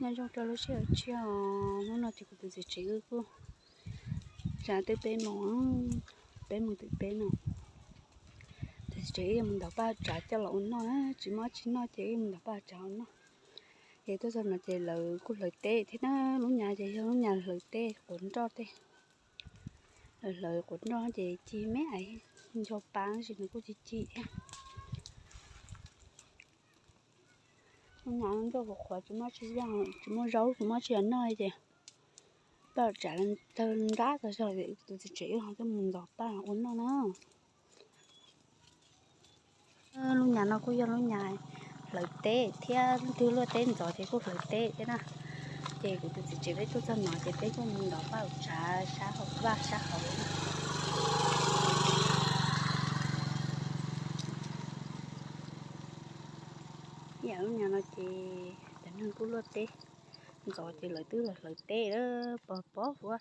Nyob zoo rau lub sij hawm tshiab os, hnub no ces kuv tus txiv tsev wb kuj tsav twb peb moos, peb moos twb peb no. Tus txiv tsev wb yuav mus ntaus paj tsav coj los ua noj na, tsis muaj dab tsi noj ces wb mus ntaus paj tsav ua noj. Ces tuaj txog no ces lawv kuj hlawv teb thiab na, lub nyas ces yog lub nyas hlawv teb quav nroj tej. Lawv hlawv quav nroj ces ci me ais ncho pa tab sis nws kuj ci ci thiab. Lub nyas nroj qhuav qhuav tsis muaj tsi yog, tsis muaj zaub tsis muaj tsi noj ces paj tsav tawg nrab tag zog, tus txiv tsev wb ho tuaj mus ntaus paj ua noj na. Lub nyas no kuj yog lub nyas hlawv teb thiab, leej twg luaj teb ntxov ces kuj hlawv teb thiab na. Ces kuv tus txiv tsev peb tuaj txog no ces peb kuj mus ntaus paj tsav sab hauv vaj sab hauv. Yam lub nyas no ces cov neeg kuj luaj teb ntxov ces lawv twb los hlawv teb lawm pog pog huv.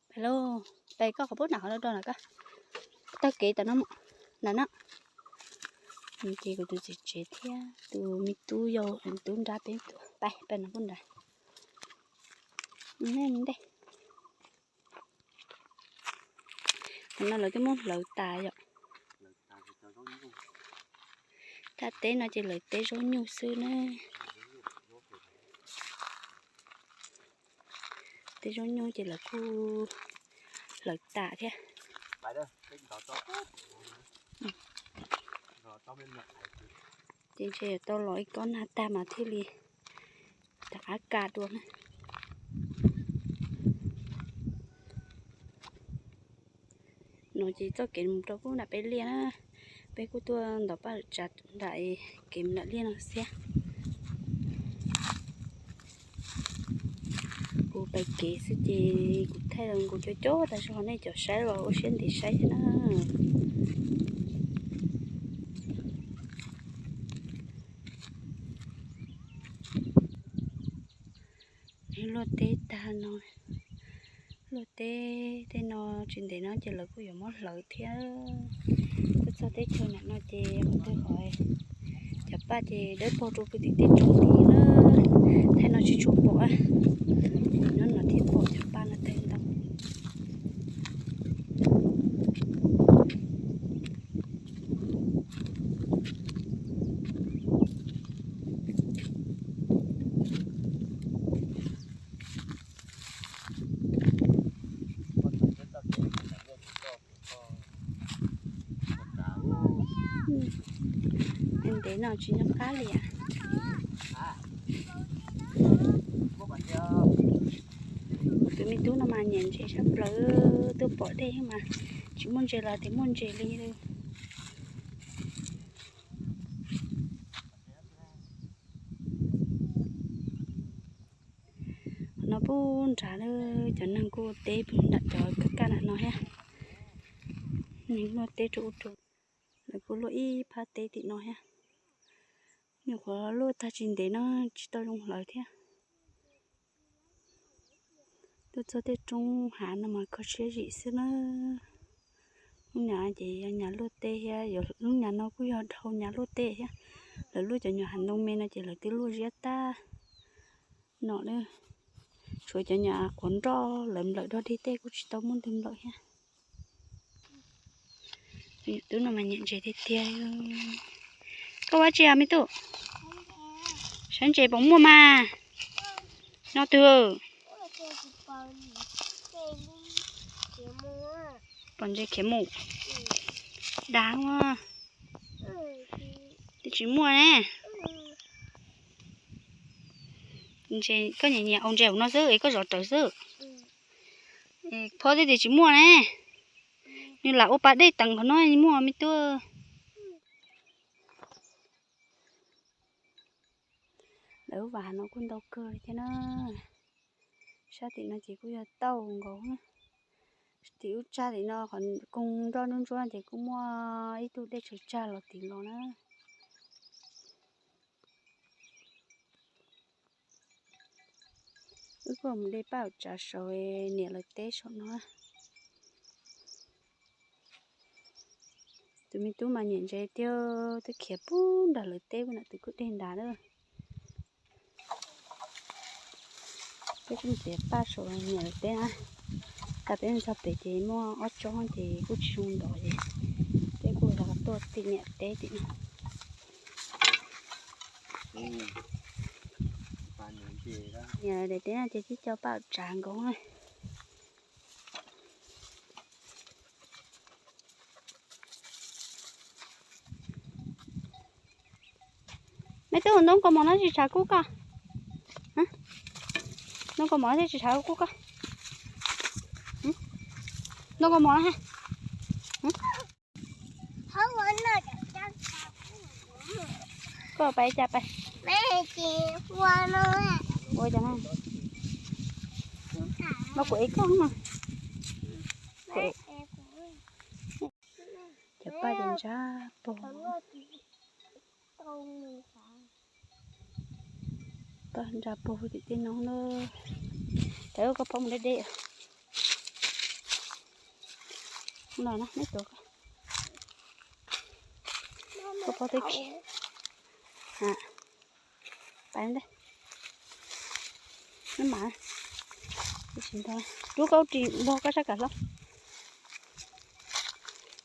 Pais lauj, pais koj qhov pub nram qhov do do na koj. Taug kev tom no, nram no. Ces kuv tus txiv tsev thiab tus me tub yau, tub nrab peb tuaj pais, pais no pub nrad. Ntej, qhov no lawv twb muab hlawv tas yom. Thaj teb no ces lawv teb zaub nyuj xwb na. Teb zaub nyuj ces lawv kuj hlawv tas thiab. Ces ntshe yuav tau los ib kob nag tag mas thiaj li rov qab ka dua na. No ces txoj kev mus rau pub nram peb liaj na, peb kuj tuaj ntaus paj tsav nram kev mus nram liaj no xwb. Kuv pais kev xwb ces kuv thaij los kuv cov cov tas zog, nej cov saib los ua siab ntev saib thiab na. Luaj teb tag no, luaj teb tej no tsis ntev no ces lawv kuj yuav muab hlawv thiab. Tuaj txog teb chaws nram no ces qhov twg hov cov paj ces dawb paug rau pem tim tej roob tid na. Thaij no tsis tshua pom, nyob no thiaj pom cov paj no tawg ntau. Ntev no tsis nyob qab li. Tus me tub no mas nyiam ntses tshaj plaws, twb pom dej mas tsis muaj ntses los tias muaj ntses li. No pub nrad, cov neeg kuj teb pub nram cov kaj kaj nram no thiab. Neeg luaj teb rau ub rau, lawv kuj luaj ib phab teb tim no thiab. Nyuam qhuav luaj tag tsis ntev no tsis tau zoo hlawv thiab. Tuaj txog tej roob hav no mas kho siab zim xwb na. Lub nyas ces yog nyas luaj teb thiab, lub nyas no kuj yog dhau nyas luaj teb thiab. Lawv luaj cov nyuam hav ntoo me no ces lawv twb luaj ziab tag no na. Tshuav cov nyuam qhuav nroj lawv nplawm dog dig tej kuj tsis tau muaj ntug nplawm thiab. Tus me tub no mas nyiam ntses tiag tiag. Koj ua dab tsi os me tub? Saib ntses puas muaj mas. No twg? Pom ntses khiav mus. Dav ua. Twb tsis muaj ne. Ntses koj nyiam nyiam ua ntses hauv no xwb es koj zov rawv xwb. Phob twb tias tsis muaj ne. Nws lam ua pas dej teev qhov no muaj me tub. Lawv lub vas no kuj ntau kawg li thiab na. Sab tim no ces kuj yog tauj nkaus. Tim lub tsag tim no qhov koog nroj ntsuab ntsuab ces kuj muaj ib tug dej tsawv tsag los tim los na. Wb kuj mus de paj tsav saud niam lawv teb saum no. Tus me tub mas nyiam ntses tiag, twb khiav pub nram lawv teb pub nram tus kwj deg nrad lawm. Peb kuj txiav paj saum niam lawv teb na. Tag peb mus txog pem ces muaj ob tsob ces kuj tsis zoo ntov ces peb kuj los tuaj tim niam teb tim no. Niam lawv teb ces twb coj paj tsav nkaus. Me tub, ntoo kaus mom no tsis tshav kub koj? Ntoo kaus mom no tsis tshav kub koj? Ntoo kaus mom no ha. Koj pais cas pais? Ua cas na? Mas kuv ev koj mas. Cov paj ces ntsab pog. Paj ntsab pog tim tej no na. Cov koj phob mus deb deb. No na, neb tuav koj phob twb khiav. Pais ntej. Neb mam rub koj ris npog koj sab kam hlob.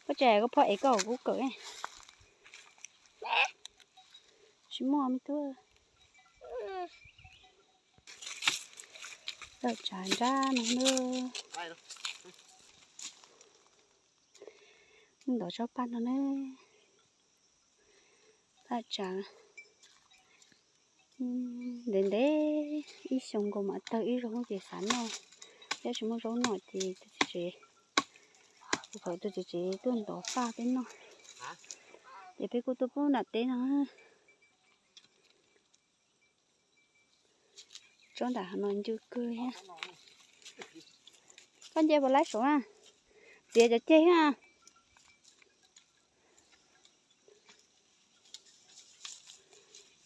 Koj tsis hais koj phob ev koj kuv kawm. Tsis muaj me tub. Paj tsav nrab no na. Ntov tsob paj no na. Paj tsav ntev ntev, ib xyoo nkaus mam tawg ib zaug ces xav noj. Yog tsis muaj zaub noj ces tus txiv tsev, kuv pom tus txiv tsev tuaj ntov paj peb noj. Ces peb kuj tuaj pub nram teb no. Tsob nram no ncw kawg thiab. Koj nce puas laib saud na? Txiav cov ceg thiab.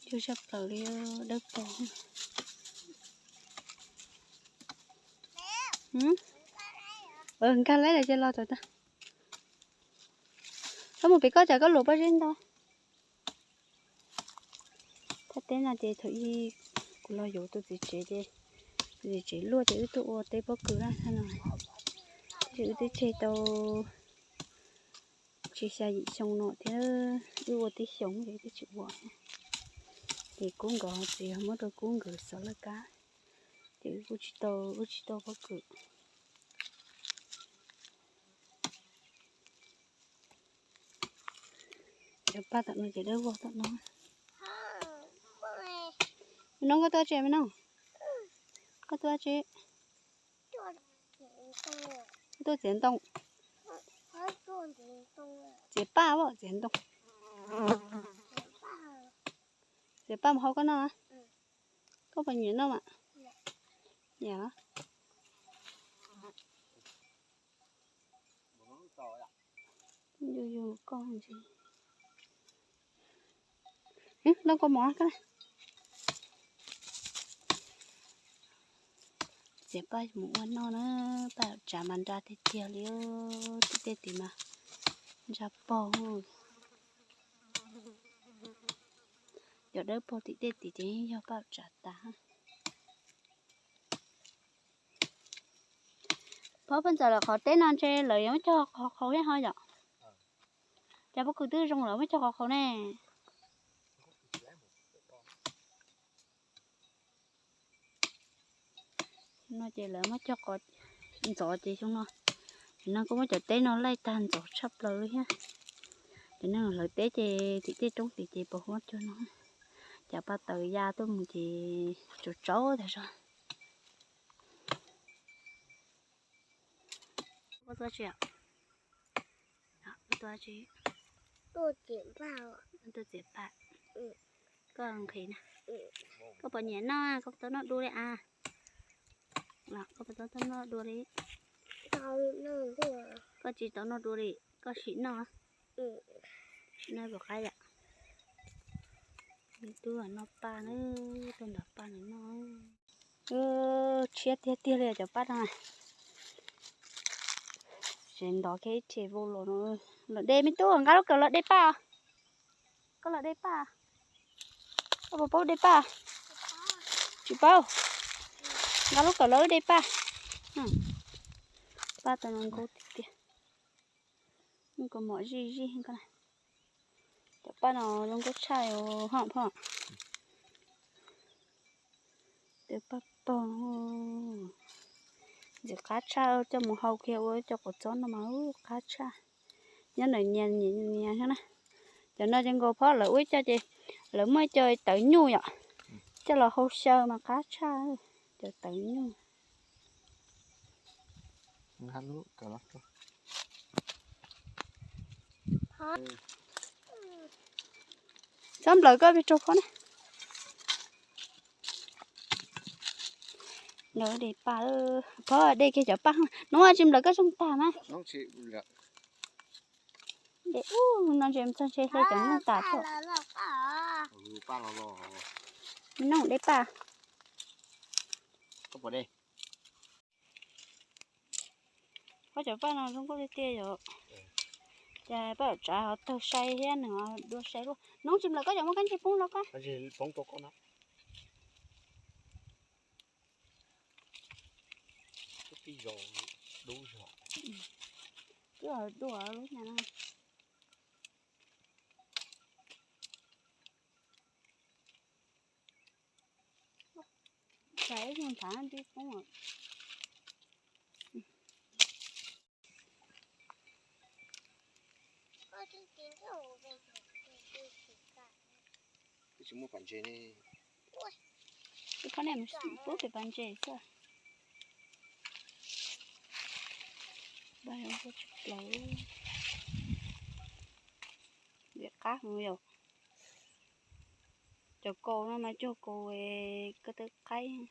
Ncw tshaj plaws li, dawb paug. Nkag laib lawm ces los tod tag. Koj mus pem koj tsam koj luam pob zeb ntau. Thaj teb no ces thaum ub kuv los yuav tus txiv tsev ces tus txiv tsev luaj ces wb tuaj ua teb pob kws na thaj no. Ces wb twb tseg tau tsis xya yim xyoo no thiab, wb ua tib xyoos ces wb twb tsis ua. Ces kub nkawd txiv muab rau kub nkawd xov laj kab, ces wb kuj tsis tau, wb tsis tau pob kws. Cov paj tom no ces dawb vog tom no. Me Nob, koj tuaj tsi me Nob? Koj tuaj tsi? Koj tuaj txiav ntoo? Txiav paj os, txiav ntoo. Txiav paj mus hau koj noj. Koj puas nyiam noj mas? Nyiam. Yus yus koj ntsis. Ntoo kaus mom koj. Txiav paj mus ua noj na, paj tsav mas nra tiag tiag li, tim tej tim mas nra paug. Cov dawb paug tim tej tim ces yog paj tsav tas. Phob, peb ntxawm lawv qhov teb no ntshe lawv yuav muab cog qhov qhaus thiab ho yom? Cas pob kws twb zoo lawv muab cog qhov qhaus ne? No ces lawv muab cog qhov ntxov ces xyoo no, ces no kuj muab cov teb no laij tag ntxov tshaj plaws li thiab. Ces no lawv teb ces tim tej roob tid ces pos huab cog no, cas paj taws ya tuaj mus ces tsaus tsaus tag zog. Koj tuaj tsi? Koj tuaj tsi? Tuaj txiav paj. Koj nqhis na. Koj puas nyiam noj? Koj tau noj dua li as? Koj puas tau noj dua li? Koj tsis tau noj dua li, koj sim noj. Sim noj puas qab yom? Tub noj paj na, tuaj ntov paj noj. Tshiab tiag tiag li cov paj no. Tseem ntov kiag ib rhe vau los no. Los de me tub, nqa lub kawm los de paj. Koj los de paj. Koj puas paub de paj? Tsis paub. Nqa lub kawm los wb de paj. Paj tau zoo nkauj tiag tiag. Nkauj mom zij zij ko. Cov paj no zoo nkauj tshaj hom phom. Twb paj pog. Ntxim qab tshaj, coj mus hau kiag ua cov quav txob no mas qab tshaj. Nyob ntawm nyias nyias nyias na. Cov no ces nkaus phob lawv ua ib co ces lawv muaj ib co tawv nyuj yom, coj los hau xyaw mas qab tshaj. Cov tawv nyuj. Txhob nplawm koj pes rau phob na. Nplawm de paj, phob de kiag cov paj. Hnub tsis nplawm koj zoo tag na. De ub no ntses txog ntses hle cov nyuj tas tuaj. Me noog de paj. Koj cov paj no zoo nkauj tiag tiag yom. Cas paj tsav ho tawg sai thiab nws ho dua sai luaj. Noob tsis nplawm koj cov muaj kab ntsej poob los koj. Twb ho dua lub nya no. Xav ib nyuag thav nti poob. Twb tsis muaj pas ntses ne. Twb phob nej mus pub pem pas ntses xwb. Paj zoo nkauj tshaj plaws. Vim qab heev yom. Cov kaus no mas cuag kaus ko taw qaib.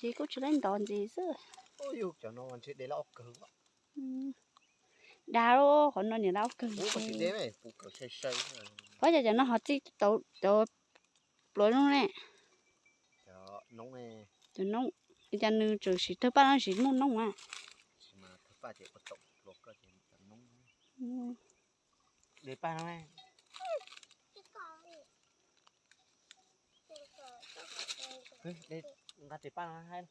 Ces kuj tsis laib ntov ntxiv xwb. Dav qhov no niam lab kawg. Pab cov cov no ho txij tau cov pluav zoo ne. Cov noob, cas nws tseem siv tawg paj no siv muaj noob na. De paj no. Nqa tes paj no hais.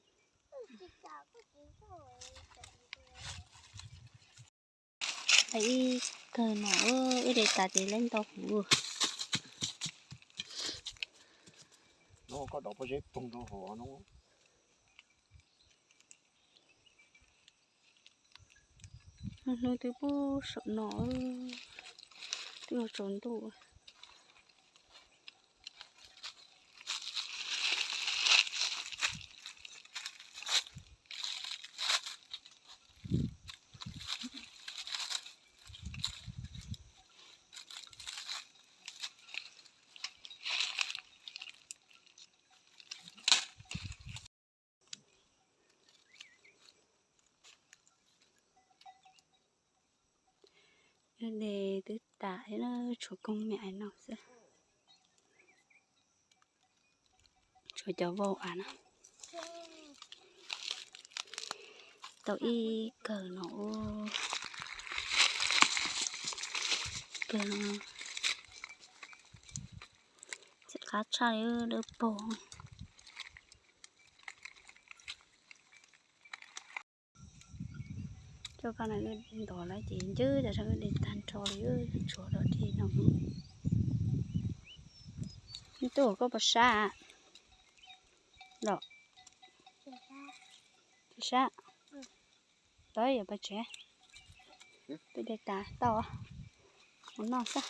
Ib kawg no wb de tas ces laib ntau huv. Hnub twb pub saum no, twb yuav tsaus ntuj. Wb de twb tas thiab na, tshuav koob me ais no xwb. Tshuav cov vau av na. Tau ib kawg no, kawg no txim qab tshaj li dawb paug. Coj paj no ntov lawm ces ntshe tas sab wb de tag nrho li, tshuav dog dig no. Neb tub, koj puas sab los? Tsis sab. Tau, yuav pais tsev. Peb de tas tau, ua noj xwb.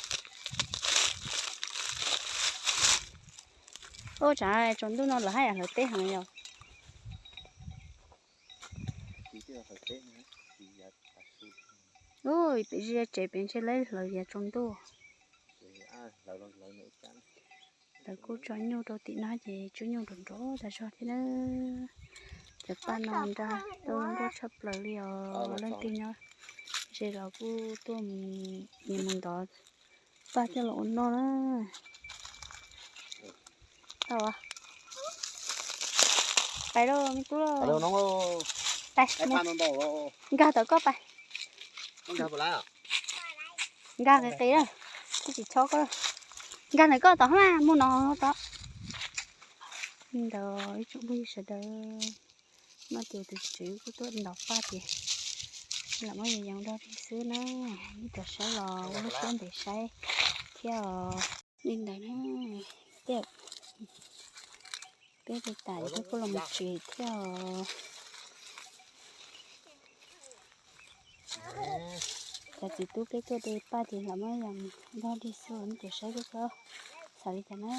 Ua tsav tsaus ntuj no lawv haj yam hlawv teb heev yom. Ua pem zia tsev pem ntshe lawv hlawv yav tsaus ntuj. Lawv kuj tso nyuj rau tim no ces tsub nyuj nrov nrov tas zog thiab na. Cov paj no nrag tau nkauj tshaj plaws li os. Leej twg nyob ze los kuj tuaj mus, nyias mus ntov paj coj los ua noj na. Tau, pais lauj me tub lauj. Pais, nkag tom koj pais. Nkag qis qis na, tsis chob koj. Nkag ntawm koj tod, muaj no tod. Li ntawd ib tsoom phooj ywg sawv daws, no ces tus tswv kuj tuaj ntaus paj ces lam muab yoos yoos dog dig xwb na. Ib cov saib los ua lub siab ntev saib thiab os. Li ntawd na, tej, peb de tas ces peb kuj los mus tsev thiab os. Cov txiv tub peb tuaj de paj ces lam muab yoos dog dig xwb, nej cov saib thiab, xav li cas na.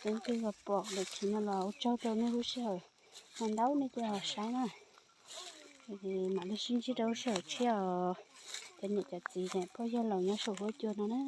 Leej twg yog pom daim khiv no los ua tsaug rau nej lub sij hawm no ntau, nej cov saib na. Mam li sib ntsib rau lub sij hawm tshiab os. Cov niam cov txiv phooj ywg laus nyob saum huab cua no na.